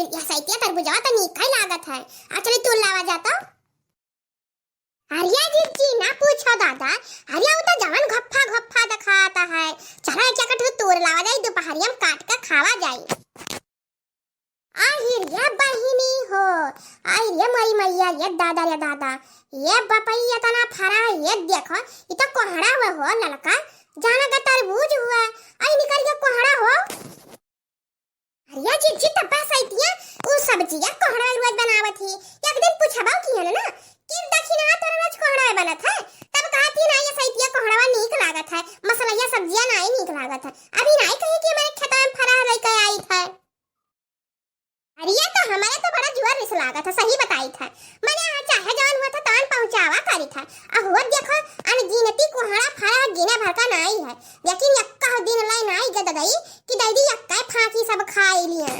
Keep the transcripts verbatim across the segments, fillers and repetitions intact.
यह सैतिया तरबुजवा तो नीक ही लागत है। आ चली तूर लावा जा तो। अरे जिज्जी, ना पूछो दादा, अरे वो तो जवन घप्पा घप्पा दिखाता है। चलो एक एक ठो तूर लावा जाई, दोपहरिया में काट के खावा जाई। आहि रे बहिनी हो, आहि रे मोरी मैया, रे दादा, रे दादा, ये बपई इतना फरा है, ये देखो, ये तो कोहड़ा हुआ हो ललका, जाना का तरबूज हुआ, आई निकल के कोहड़ा हो। अरे जिज्जी, तब सैतिया, उ सब्जिया कोहड़ा रोज बनावत ही, एक दिन पूछबो किहन ना, कि दखिना तोरा रोज कोहड़ा बनत है, तब कहत ही ना, ये सैतिया कोहड़ा नीक लागत है, मसलैया सब्जिया नाई नीक लागत है, अभी नाई कही कि हमारे खेतवा में फरा लेके आई था। अरे ये तो हमारे तो बड़ा जुआ रिस लागत है, सही बताई था। मने हाँ, चाहे जवन हुआ था तवन पहुँचावा करी था। आ हुआ देखो, अनगिनती कोहड़ा फरा गिने भर का नाई है, लेकिन यक्का दिन लाई नाई गद गई कि दीदी यक्का फांकी सब खाई लिया।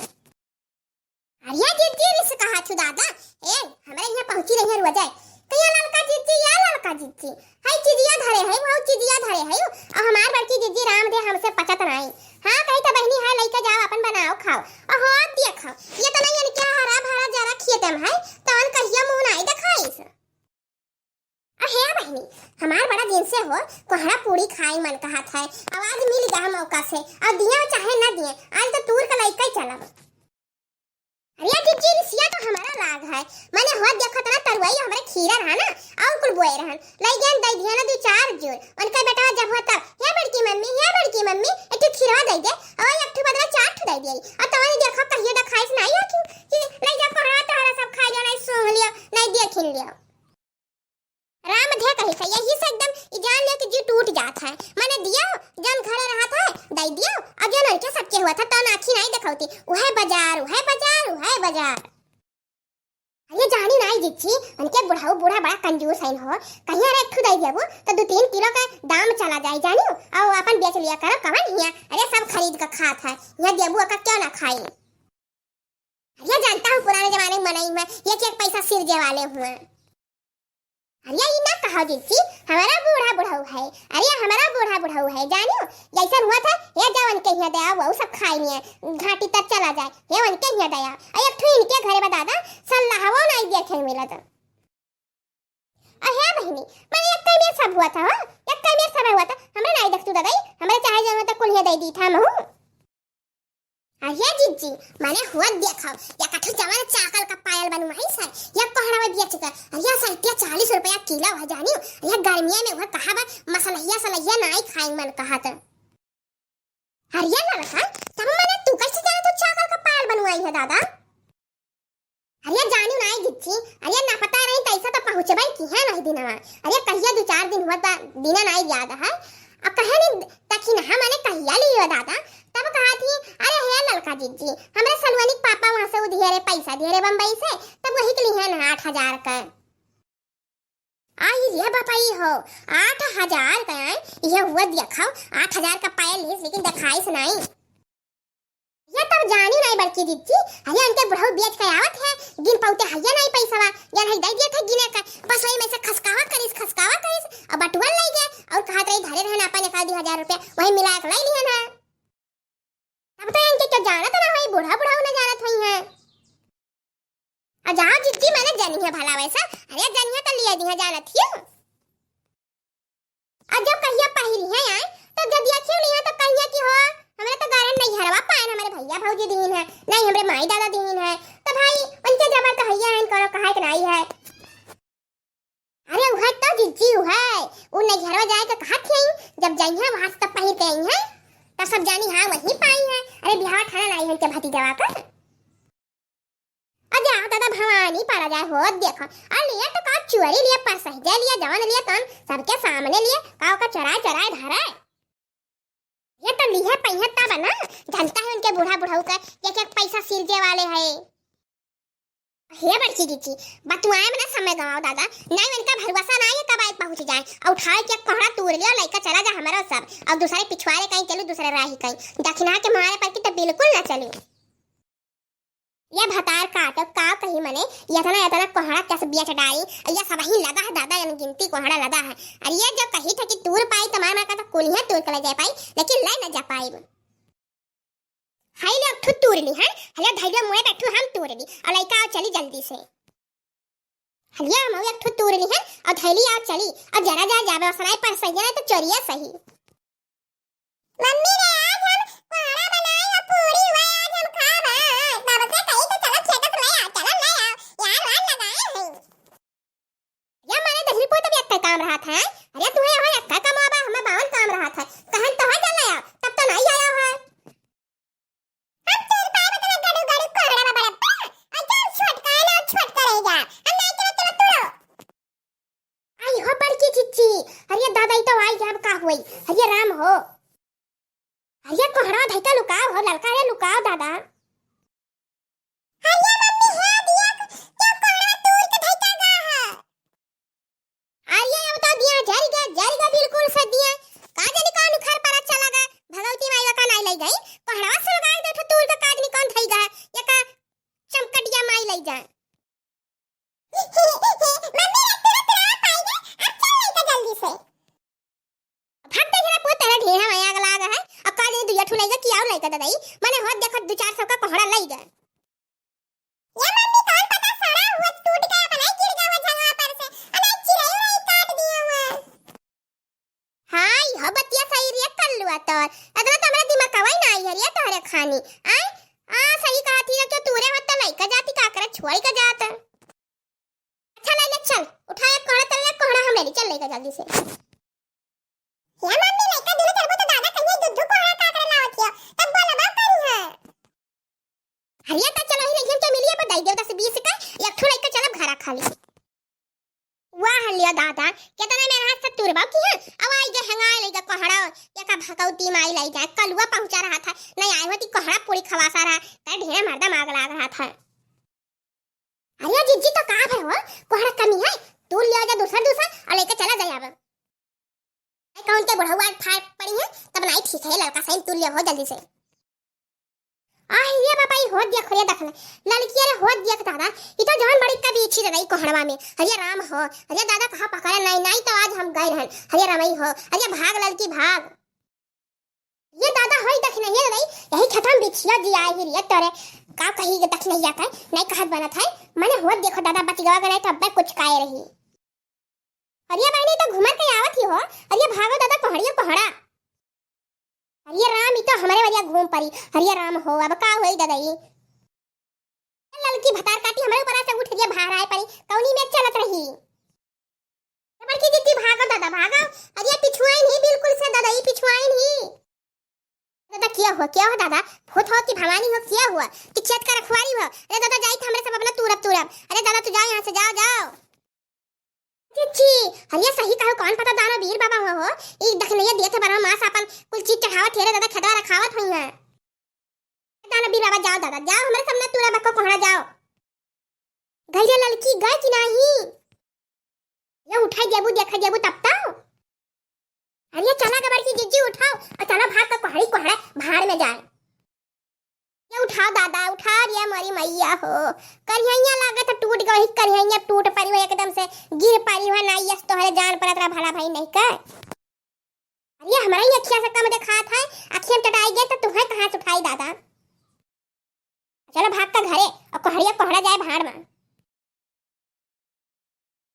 अरे जिज्जी रिस कहा छु दादा, ए, हमारे यहाँ पहुँची रही है रोजे, कहिया ललका जिज्जी, या ललका जिज्जी, हई चिजिया धरे है, वो चिजिया धरे है, और हमार बड़की जिज्जी राम दे हमसे पचत नाई। हाँ, कही तो बहिनी है, लइके जाओ, अपन बनाओ, खाओ। और हो, देखो, ये तो नहीं इनके हरा भरा जरा खेते में है, तो अन कहिया मुँह नाई दिखाइस। अहे बहिनी, हमार बड़ा दिन से हो, कोहड़ा पूरी खाए मन कहत है, अब आज मिल गया मौका से, और दिया चाहे न दिए, आज तो तूर के लइके चलब। अरे जिज्जी, रिसिया तो हमारा लाग है। मने हो देखत ना तरुआई हमरे खीरा रहा ना, और कुल बोए रहन। लई गयन दई दिया ना दू चार जोर। उनका बेटा जब हुआ तब, "हे बड़की मम्मी, हे बड़की मम्मी, एक ठो खीरवा दे दे।" और एक ठो बदला चार ठो दे दिया। और तमने देखो कहियो तो खाइस नहीं हो कि, कि लई जा कोहड़ा तोहरा सब खा लियो, नहीं सूंघ लियो, नहीं देखिन लियो। राम धे कही था, यही से एकदम ई जान लियो कि जी टूट जात है। मने दियो, जौन घरे रहत है, दई दियो, और जौन उनके सबके हुआ था, तौन आँखी नाई देखौती। उहे बाजार, उहे बाजार, उहे बाजार। अरे जानी नाई जिज्जी, उनके बुढ़ऊ बूढ़ा बड़ा कंजूस है हो। कहिया रे एक ठो दई देबू, तो दू तीन किलो का दाम चला जाए जानी, और अपन बेच लिया करो, कवन हिया, अरे सब खरीद के खात है, यहाँ देबू का क्यों ना खाई। अरे जानता हूँ पुराने जमाने में मनई में एक एक पैसा सिरजे वाले हुए। अरे ई ना कहो जिज्जी, हमारा बूढ़ा बुढ़ऊ है, अरे हमारा बूढ़ा बुढ़ऊ है, जानियो, जैसन हुआ था, ये जवन के हिया दया, वो सब खाई नहीं है, घाटी तक चला जाए, ये वन के हिया दया, और एक ठो इनके घरे बता दा, सल्लाहवो नहीं देखे मिलत। अहे बहिनी, मने एक कई में सब हुआ था, हाँ? एक कई में सब हुआ था, हमरा नहीं देख तू ददाई, हमरा चाहे जवन तो कुल हिया दे दी था महू। अरे जिज्जी, मने हुआ देखो, या कठो जवान चाकल का पायल बनवाई सर, या कोहड़ा में बेच कर, अरे या सैतिया चालीस रुपया किलो है जानियो, अरे गर्मिया में हुआ कहा बा, मसलहिया सलहिया नाई खाई मन कहा तो। अरे ललका, तब मने तू कैसे जाने तू चाकल का पायल बनवाई है दादा? अरे जानियो नाई जिज्जी, अरे ना पता रही तैसा तो पहुँचबे की है नहीं दिनवा। अरे कहिया दू चार दिन हुआ ता दिना नाई याद है। अब कहे नहीं दखिनहा मने कहिया लियो दादा, तब कहा थी, "अरे हे ललका जिज्जी, हमरे सलवनी के पापा वहाँ से उधियरे पैसा दिए रे बम्बई से, तब वही के लिए है ना आठ हजार का।" आई रे बपई हो, आठ हजार का है, यह हुआ दिखाओ, आठ हजार का पायल लिस, लेकिन दिखाइस नहीं। ये तब जानी नहीं बड़की जिज्जी, अरे उनके बुढ़ऊ बेच के आवत है, गिन पौते हइया नहीं पैसवा, या नहीं दे दिया था गिने का, बस वही में से खसकावा करिस, खसकावा करिस, अब बटुअल ले गए, और कहा रही धरे रहन अपन एक आधी हजार रुपया, वही मिला के ले लिया ना। तब तो इनके क्या जानत ना होई, बूढ़ा बुढ़ऊ ना जानत होई है। आ जाओ जिज्जी, मने जनिया भला वैसा, अरे जनिया तो लिया दिया जानत हियो। और जब कहिया पहिरी है आए, तो जब दिया क्यों लिया तो कहिया कि हो, हमरे तो गारन नहीं हरवा पाए, हमरे भैया भौजी दीन है, नहीं हमरे माई दादा दीन है, तो भाई उनके जबर तो हइया है, इनको कहा के नहीं है। अरे उहे तो जिज्जी उहे, उ नैहरवा जाए के कहत हई, जब जइहें वहां से तब पहिर के अइहें, तब सब जानी हाँ वहीं पाई है। अरे बिहाव ठाना नाई है के भतीजवा का। अजा दादा भवानी पारा जाए हो देखो, आ लिया तो का चुअरी लिया परसह दे लिया जवन लिया तन सबके सामने लिया का ओका चोराए चोराए धरे। ये तो लिहे पहिया तब ना, जानता है उनके बूढ़ा बुढ़ऊ का एक एक पैसा सिरजे वाले है। हे बड़की जिज्जी, बतुआए में ना समय गवाओ दादा, नहीं उनका भरोसा ना आए तब आए पहुँच जाए और उठाए के कोहड़ा तूर लियो लइका चला जा हमारा सब और दूसरे पिछुआरे कहीं चलू दूसरे राही कहीं, दखिना के मारे पर की तो बिल्कुल ना चलू। ये भतार काटो का कही मने, इतना इतना कोहड़ा कैसे बिया चटाई, ये सब ही लगा है दादा, अनगिनती कोहड़ा लगा है। अरे ये जो कही था कि तूर पाई तो मार मार का तो कुलिया तूर के ले जा पाई, लेकिन ले ना जा पाई। धइले एक ठो तूर ली है, हलिया धइले मुँहे पे एक ठो हम तूर ली, और लइका आओ चली जल्दी से। हलिया हम एक ठो तूर ली है, और धइली आओ चली, और जरा जा जाबे, और सनाई पर सही ना तो चोरिया सही। मम्मी रे, आज हम कोहड़ा बनाए और पूरी हुआ, आज हम खाब, हाँ। बाबा से कही तो चलो खेत से ले आओ, चलो ले आओ, यार वार लगाए हैं। या मारे दहिल पोत भी अक्का काम रहत है। अरे तुम्हें यहाँ अक्का काम आवा, हमें बावन काम रहत है। कहन तो है चल ले आओ, तब तो नहीं आया है। हम तेरे पाए में तेरे गड़ू गड़ू कोहड़ा में बड़प्पा, और जो छोटका है ना, छोटका रह जा। हम नहीं चलो, चलो तू रो। आई हो बड़की जिज्जी, अरे दादा, ई तो आई जाब का हुई, अरे राम हो। अरे कोहड़ा धइका लुकाओ हो, ललका रे लुकाओ दादा। अरे मम्मी, हे दिया, क्यों कोहड़ा तूर के धइका गा है? अरे अब तो दिया जर गया, जर गया बिल्कुल से दिया। का जाने कौन उखाड़ पर अच्छा लगा, भगवती माई का नाई लई गई, कोहड़ा सुलगाए दे ठो तूर के का जाने कौन धई गा, ये का चमकटिया माई लई जा। मम्मी, रे, तुरंत रहा पाई गे, अब चल लइका जल्दी से। भाग दे जरा, पूत तेरे ढेढ़ा में आग लाग है। अब का जाने दुइया ठू लइका कि और लइका दे दई। मने होत देखत दू चार सौ का कोहड़ा लई गे। ये मम्मी, कौन पता सड़ा हुआ टूट गया, बनाई गिर गया हुआ झगवा पर से, अनाई चिरई उरई काट दिया हुआ। हाँ, यह बतिया सही रे कल्लुआ तोर। इतना तो हमरा दिमाग कवाई ना आई है रे तोहरे खानी। आय, आ, सही कहा थी, जब तो तूरे होत तो लइका जाती, का करे, छोड़ के जात। अच्छा, ले ले, चल, उठा एक कोहड़ा, तल्ले कोहड़ा हम ले ली, चल लइका जल्दी से। या मम्मी, लइका दुनो चलबो तो दादा कहिए दूध कोहड़ा का करे लावत हियो, तब बोला बात करी है। हरिया त चलो ही लइकन के मिलिए पर दई देव दस बीस का, एक ठो लइका चलब घरा खाली। वाह लिया दादा, केतना मेहनत से तुरबा की है, अब आई गे हेंगाए लइका कोहड़ा, या का भगवती माई लई जाए, कलुआ पहुँचा रहत है, नहीं आए होती कोहड़ा पूरी खवासा रहा, तै ढेर मर्दा माग लाग रहत है। अरे जिज्जी तो का भर हो, कोहड़ा कमी है, तू ले जा दूसर दूसर और लेके चला जाए अब। आई कौन के बुढ़ऊ आज फाड़ पड़ी है, तब नाई ठीक है, ललका सही तू ले हो जल्दी से। आह, ये बाबा, ई होत देख रे, देख ले। ललकी रे होत देख दादा, ई तो जवन बड़ी कबीछी दादा, ई कोहड़वा में। अरे राम हो, अरे दादा, कहाँ पकड़े, नाई, नाई तो आज हम गए रहन। अरे रमई हो, अरे भाग ललकी, भाग। ये दादा, होई दखिनैया दादा, यही खेतवा में बिछिया जी आए ही रे तोरे। का कही के दखिनैया का, नाई कहत बनत है। मने होत देखो दादा, बच गवा के नाई तो अब्बे कुछ काए रही। अरे बहनी, तो घूमर के आवत ही हो। अरे भागो दादा, कोहड़ियो कोहड़ा। अरे राम, ई तो हमरे वरिया घूम परी। अरे राम हो, अब का होई दादा ई? ललकी भतार काटी हमरे ऊपर से उठ के बाहर आए परी। कौनी में चलत रही? बड़की जिज्जी भागो दादा, भागो। अरे पिछुआइन ही बिल्कुल से दादा, ई पिछुआइन ही। दादा क्या हो, क्या हो दादा? भूत हो कि भवानी हो, क्या हुआ? कि खेत का रखवारी हो? अरे दादा, जाई तो हमरे सब अपना तूरब तूरब। अरे दादा, तू जाओ यहाँ से, जाओ, जाओ। जिज्जी, अरे सही कहो, कौन पता दानो वीर बाबा हो, हो। ई दखिनैया देत बरो मास अपन कुल चीज चढ़ावत हेरे दादा, खेतवा रखावत होई है। दानो वीर बाबा, जाओ दादा, जाओ, हमरे सब ना तूरा बको कोहड़ा, जाओ। गई रे ललकी, गई कि नाही? ये उठाई जेबू, देखा जेबू तब तो। अरे चला गबर की जिज्जी, उठाओ और चला भाग का कोहड़ी कोहड़ा भाड़ में जाए। ये उठाओ दादा, उठा रे मोरी मैया हो। करिहैया लागत टूट गई, करिहैया टूट परी हो एकदम से, गिर परी हो ना, यस तोहरे जान परत रहा भला भाई नहीं कर। अरे हमरा ही अखिया से कम देखात है, अखिया में टटाई गए तो तुम्हें कहाँ से उठाई दादा। चलो भाग का घरे और कोहड़िया कोहड़ा जाए भाड़ में।